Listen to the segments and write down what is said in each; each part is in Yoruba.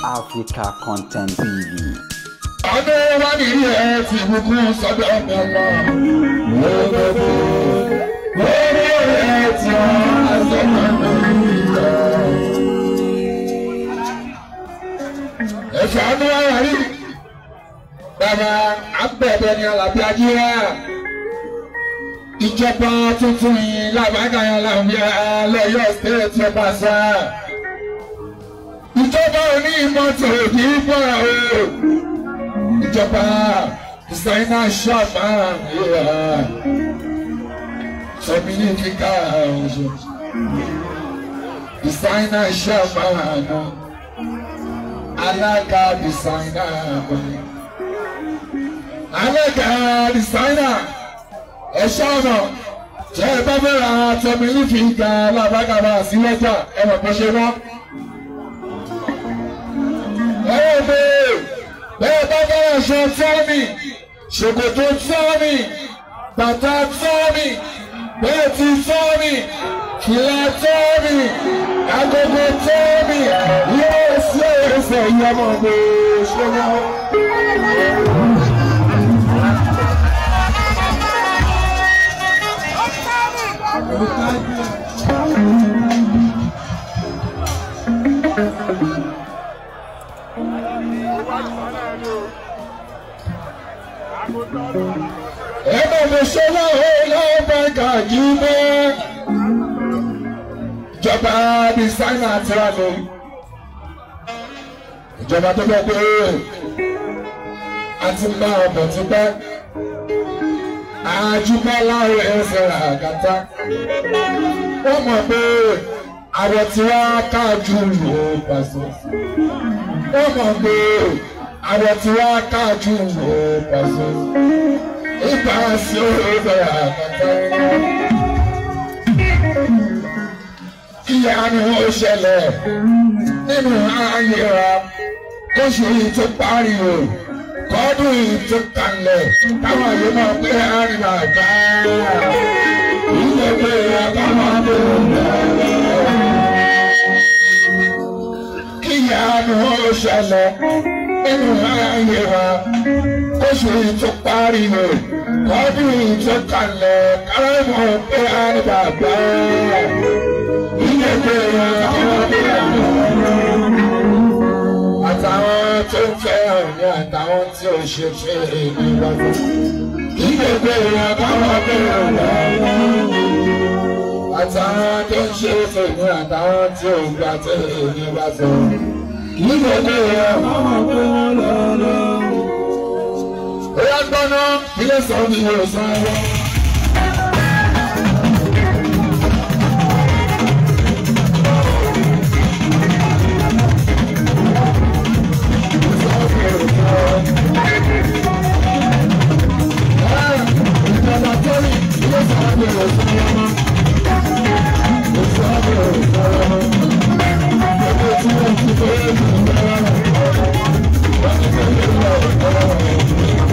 Africa Content TV. Àánú wá ní ẹ ti bùkún sọ́dọ̀ mi lọ. Lódodo lórí ẹ ti hàn sọ́dọ̀ mi lọ. Ẹ̀fọ́ àánú wá rí. Bàbá abẹ́bẹ́ ni Àlàbí Ajíra. Ìjọba tuntun yìí làbákàyà làbíà lọ́yọ̀ state ọba sáà. Ìjọba òní mọ́tò kì í bọ̀ o. Ìjọba designer shop sọmi ní kíkà ọ̀ṣọ́. Designer shop alága designer alága designer ẹ̀ṣọ́ ọ̀nà jẹ́ ẹ bá fẹ́ ra tọmi ní fìgà làbákàbà sí lọ́jà ẹ mọ̀ bó ṣe wọ́n. Bẹ́ẹ̀ bá fẹ́ràn aṣọ tọ́mì, ṣòkòtò tọ́mì, bàtà tọ́mì, bẹ́ẹ̀tì tọ́mì, fìlà tọ́mì, agogo tọ́mì, yóò ṣe ẹsẹ̀ ìyọmọ gbé ṣọlá. Ẹ̀mọ̀ mi ṣọlá ọlọ́ọ̀bẹ kàjí mọ́. Ìjọba dísáínà tíra ni. Ìjọba tó bẹ́ pé a ti máa ọ̀bọ̀ ti pẹ́. Àjùmọ̀ láàrin ẹsẹ̀ àgàtà. Wọ́n mọ̀ pé àwọ̀ tí wá káàjú lò ó pàṣẹ. Wọ́n mọ̀ pé àwọ̀ tí wá káàjú lò ó pàṣẹ. Ìgbà sí òwe àkàtà. Ìyanu ó ṣẹlẹ̀ nínú ayé wa. Kóṣù yìí tó parí o, kọ́dún yìí tó kalẹ̀, káwọn yìí máa pé àrùn àgbà. Ilé pé àbámọ́ tó bẹ̀rẹ̀. Ìyanu ó ṣẹlẹ̀ nínú ayé wa. Kóṣù yìí tó parí o, kọ́dún yìí tó kalẹ̀, káwọn máa pé àrùn àgbà. Ilé pé àbámọ́ tó bẹ̀rẹ̀. Àtàwọn tó ń fẹ́ ọ̀ní àtàwọn tí ó ṣe fẹ́ èmi lọ́dún. Ilé pé àbámọ́ tó bẹ̀rẹ̀. Àtàwọn tó ń ṣe tèmi àtàwọn tí ò gbà tèmi bá sọ. Ilé pé àbámọ́ tó bẹ̀rẹ̀. Ó yá gbọ́ná ilé sọ ní òsán ẹ̀rọ. Ìjọba tó ní ilé sọ ní òsán ẹ̀rọ. Òsán ẹ̀rọ. Ìjọba tí wọ́n ti fẹ́ ìjọba rẹ̀. Wọ́n ti fẹ́ ìjọba rẹ̀.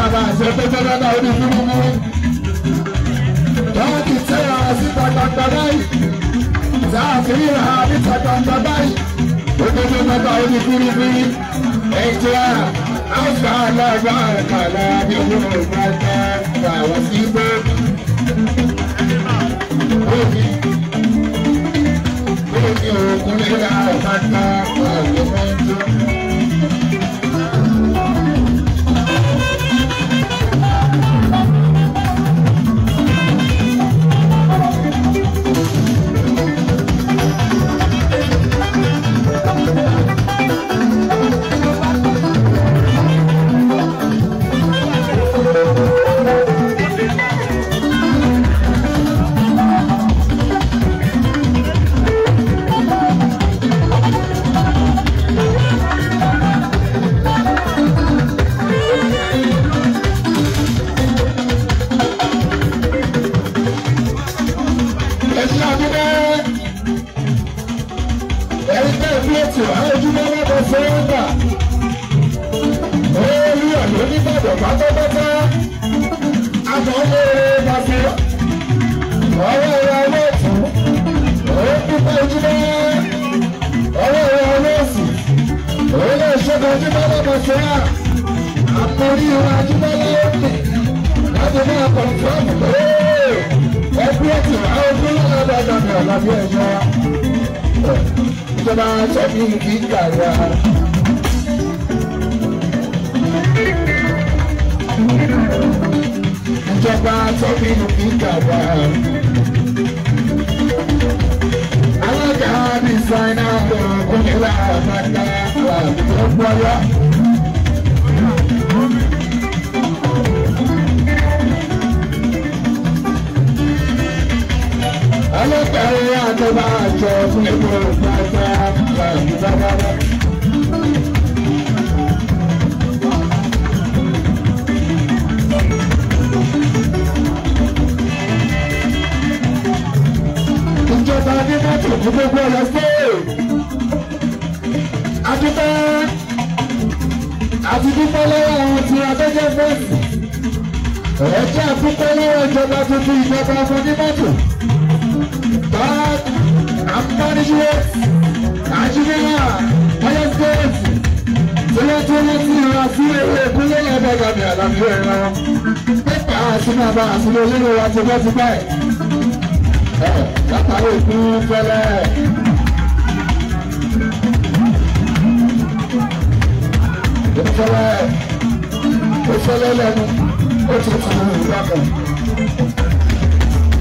bàgàbà àṣẹ pẹ́pẹ́ bàbá orí fúnmú. Dọ́ọ̀kì tẹ́ra síta gbangba báyìí. Táàfin ríra níta gbangba báyìí. Gbogbo bàbá orí fúnmú. Ẹ̀jẹ̀ àṣà alágbá kàlá bí owó ìgbàgbà gbà wá sí gbé. Òkè òkun lè ra ọ̀tàkà àgbẹ̀ mọ́tò. Ìjọba sọ ní ibi kàrà. Ìjọba sọ ní ibi kàrà. Alága dísáínà kúnlẹ̀ àbáká àbúrò gbọ́yọ́. Alága àjọba àjọ fún ẹgbẹ́ ògbàgbà àbúrò. Ìjọba ní mọ́tò ní gbogbo ọ̀yọ́ sí. Adúpẹ́ àti dúpẹ́ lọ́wọ́ àwọn tí abẹ́jẹ́ fẹ́ẹ̀sì. Ẹ̀jẹ̀ àdúpẹ́ lọ́wọ́ ìjọba tuntun ìjọba ọmọ ní mọ́tò. Bá àmọ́níṣẹ́ àjíníyà ọ̀yọ́ stéètì tí wọ́n tún rántí ìran sí ewé ìpínlẹ̀ ẹ̀ẹ́dẹ́gbẹ̀mí àlàáfíà ìran. Pípa àti màbá àti olórí wa ti bọ́ ti báyìí. Látàrí ìpín fẹ́lẹ́. Ìfẹ́lẹ́ ó fẹ́lẹ́ lẹ́nu ó ti tù ú lọ́kàn.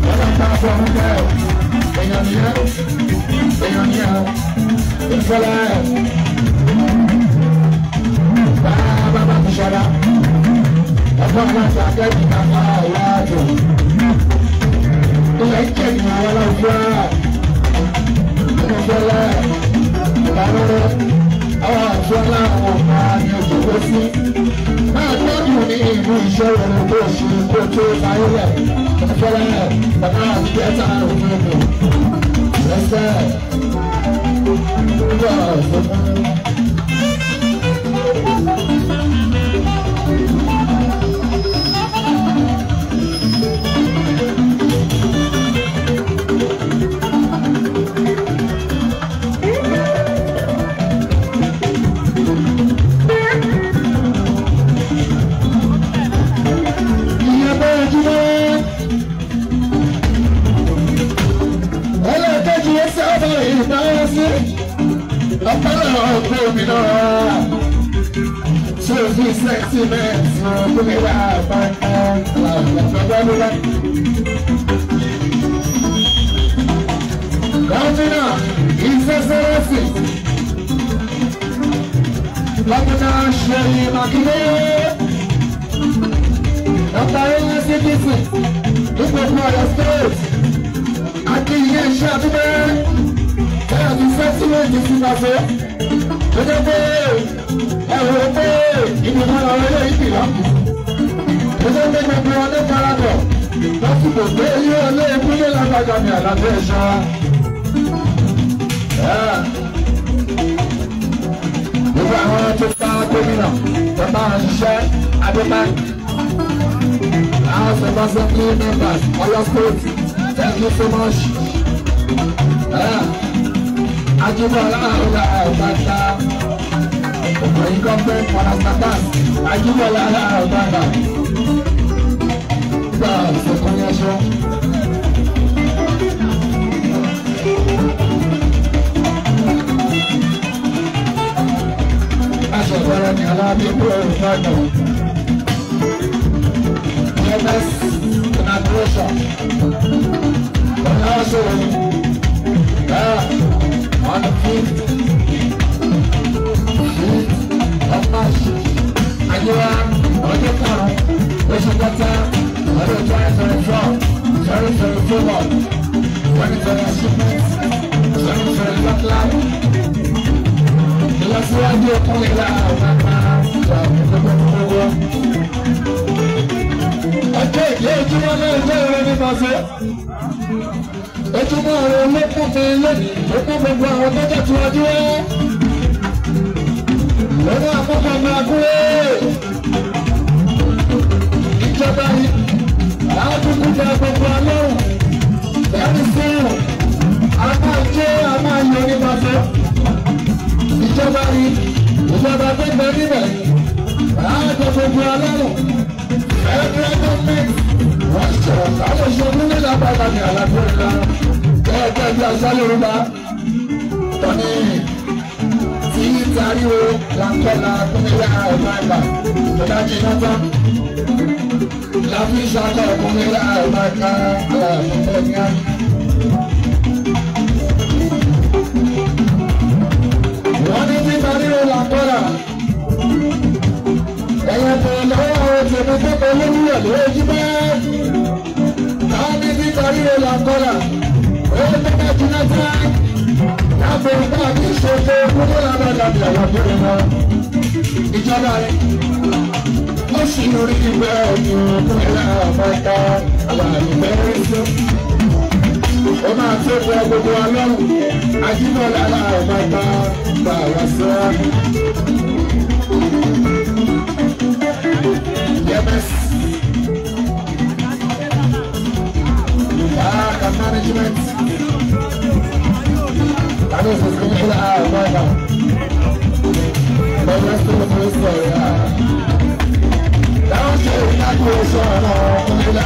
Ọlọ́pàá fọ̀hún bẹ́ẹ̀ èèyàn nìyẹn èèyàn nìyẹn ìfẹ́lẹ́ bàbá bá ti ṣọlá. Ọ̀pọ̀ aláǹtà akẹ́kọ̀ọ́ bàbá ìwà àjò. Ilẹ̀ ìkẹyìn àwọn aláwùjọ ìfẹ́lẹ́ ìbálòrò àwọn àjọ láwọn ọ̀pá ni òjòwò sí. Máa gbọ́dọ̀ ní ìlú iṣẹ́ òun tó ṣe kó tó sáyẹ́lẹ̀ ìfẹ́lẹ́ bàbá àti ẹ̀ta òfin ẹsẹ̀ ìjọ ọ̀sẹ̀. Gómìnà ìfẹsẹ̀rẹsì Gómìnà Ṣèyí Mákindé Dr. ACDC ní gbogbo Ọ̀yọ́ state àti ìyẹn iṣẹ́ àdúgbò bẹ́ẹ̀ ni sẹ́tímẹ́ǹtì sí pàṣẹ tó jẹ́ pé ẹ̀rọ pé ìgbìmọ̀ ọ̀rọ̀ ilé ìpìlọ̀ tó jẹ́ pé gbogbo ọdún parapọ̀ lásìkò pé ilé ilé ìpínlẹ̀ lágbàgbà ní àlàáfíà ẹ̀ṣọ́. Gbogbo àwọn tó bá gómìnà tó bá ń ṣiṣẹ́ adúpẹ́ House of Assembly members, Oyo State, thank you so much. Ajibola Ọlá Ọ̀gbàgbà, Òkòyí government parastatals, Ajibola Ọlá Ọ̀gbàgbà, gba ìṣẹ̀kùn ẹ̀ṣọ́. Aṣọ ìbára ni Alábí kúrò ìbàdàn. MS inauguration. Ọ̀nà on the 5th of March, Àyíwá ọjọ́ karùn-ún oṣù kẹta ọdún 2024, 2024, 2020 achievement, 2024 plan. Ìlọsíwájú ọkùnrin láàrín àwọn ọjọ́ ìdí ojúmọ́ náà jẹ́ ìrẹ́ ní Pàṣẹ. Ojúmọ́ rẹ̀ ló kún mi lónìí, ó kún gbogbo àwọn tó jẹ́ tiwájú wá. Lọ́nà àkọ́kọ́ máa kúrè. Ìjọba yìí, àákùkù gba gbogbo alọ́run. Ẹni sẹ́yìn, a máa jẹ́ a máa yọ ní Pàṣẹ. Ìjọba yìí, ìjọba tó gbẹ níbẹ̀, àákùkù gbogbo alọ́run. Federal government wọ́n sọ̀rọ̀ àwọn ìṣòro ní lápáta ní àlàfo ńlá gẹ́gẹ́ bí àṣà Yorùbá tọ́ni tí tariwo làǹkọ́lá kúnlẹ̀ àìmáìlà tó dájú iná tán láfi ṣàkọ́ kúnlẹ̀ àìmáìlà àlàfo ní àná. Wọ́n ní tí tariwo làǹkọ́lá ẹ̀yẹ tó lọ́wọ́ àwọn tèmi tó kọ lórí ẹ̀ lójú bẹ́ẹ̀. Táwọn ní títa ríro là ń kọ́là. Ó tó bá jiná tán. Láàbò bá mi ṣoṣo kúrò lábàdà bí àwọn akérè náà. Ìjọba rẹ̀ ó sì lórí ìgbẹ́ ọ̀gbìn kúrẹ́lá àbáta àlàyé bẹ́ẹ̀ sí. Ó máa tó fún gbogbo wa lọ́rùn. Ajíbọ̀lá àbáta gbà wá sí wa. MS Park and Management. That is what's going on right now. But let's do the first story. That was the inauguration of the